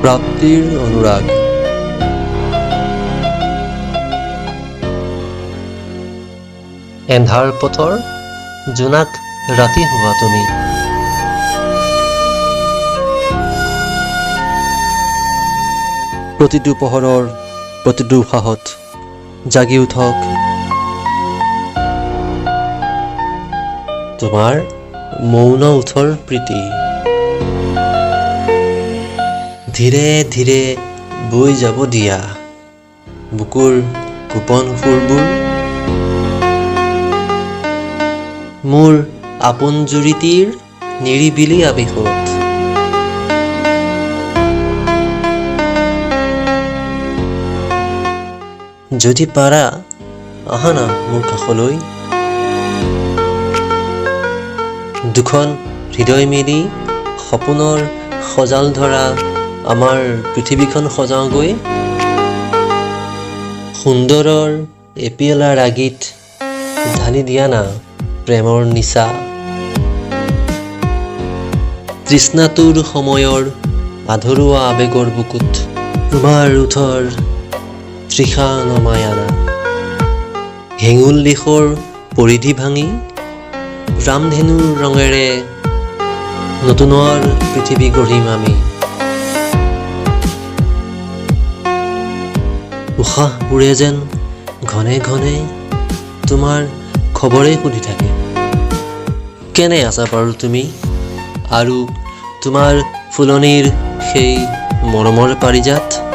প্ৰাপ্তিৰ অনুৰাগ। এন্ধাৰ পথৰ জোনাক ৰাতি হোৱা তুমি। প্ৰতিটো পহৰৰ প্ৰতিটো উশাহত জাগি উঠক তোমাৰ মৌন ওঁঠৰ প্ৰীতি। ধীৰে ধীৰে বৈ যাব দিয়া বুকুৰ গোপন সুৰবোৰ। মোৰ আপোন জুৰিটিৰ নিৰিবিলি আৱেশত। যদি পাৰা আহা না মোৰ কাষলৈ। দুখন হৃদয় মিলি সপোনৰ সজাল ধৰা আমাৰ পৃথিৱীখন সজাওঁগৈ। সুন্দৰৰ এপিয়লা ৰাগীত ঢালি দিয়া না প্ৰেমৰ নিচা। তৃষ্ণাতুৰ সময়ৰ আধৰুৱা আৱেগৰ বুকুত তোমাৰ ওঁঠৰ তৃষা নমাই আনা। হেঙুল দিশৰ পৰিধি ভাঙি ৰামধেনুৰ ৰঙেৰে নতুনৰ পৃথিৱী গঢ়িম আমি। উশাহবোৰে যেন ঘনে ঘনে তোমাৰ খবৰেই সুধি থাকে। কেনে আছা বাৰু তুমি আৰু তোমাৰ ফুলনিৰ সেই মৰমৰ পাৰিজাত?